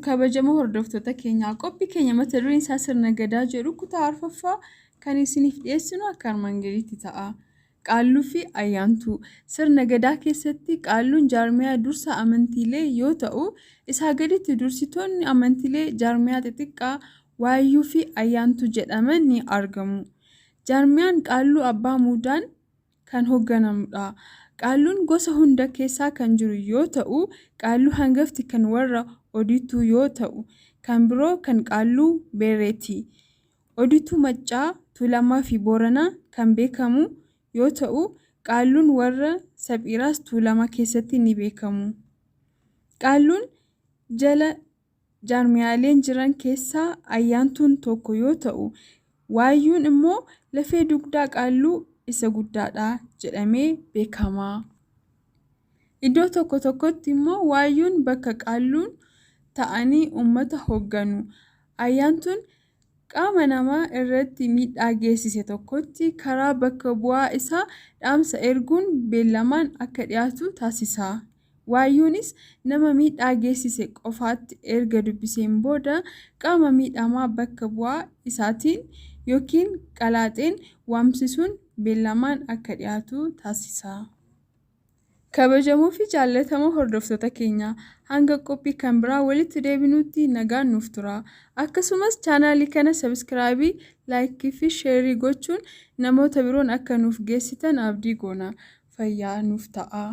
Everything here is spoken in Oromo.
Kabajamoo hordoftoota keenyaa, qophii keenya mata dureen isaa Sirna Gadaa jedhu kutaa arfaffaa kan isiniif dhiyeessinu akka armaan gadiitti ta'a. Qaalluu fi Ayyaantuu. Sirna Gadaa keessatti Qaalluun jaarmiyaa dursa amantiilee yoo ta'u, isaa gaditti dursitoonni amantiilee jaarmiyaa xixiqqaa Waayyuu fi Ayyaantuu jedhaman ni argamu. Jaarmiyaan Qaalluu Abbaa Muudaan kan hogganamudha. Qaalluun gosa hunda keessaa kan jiru yoo ta'u, Qaalluu hangafti kan warra Odituu yoo ta'u, kan biroo kan Qaalluu Beerreeti. Odituu Maccaa, Tuulamaafi Booranaa kan beekamu yoo ta'u, Qaalluun warra Saphiiraas Tuulama keessatti ni beekamu. Qaalluun jala jaarmiyaaleen jiran keessaa Ayyaantuun tokko yoo ta'u, Waayyuun immoo lafee dugdaa Qaalluu isa guddaadha jedhamee beekama. Iddoo tokko tokkotti immoo Waayyuun bakka Qaalluun ta'anii uummata hogganu. Ayyaantuun qaama nama irratti miidhaa geessise tokkotti karaa bakka bu'aa isaa dhaamsa erguun beellamaan akka dhiyaatu taasisa. Waayyuunis nama miidhaa geessise qofaatti erga dubbiseen booda qaama miidhamaa bakka bu'aa isaatiin yookiin qalaaxeen waamsisuun beellamaan akka dhiyaatu taasisa. Kabajamoo fi jaallatamoo hordoftoota keenya, hanga qophii kan biraa walitti deebinutti nagaan nuuf tura. Akkasumas chaanaalii kana sabiskiraayibii, laayikii fi sheerii gochuun namoota biroon akka nuuf geessitan abdii goona. Fayyaa nuuf ta'a.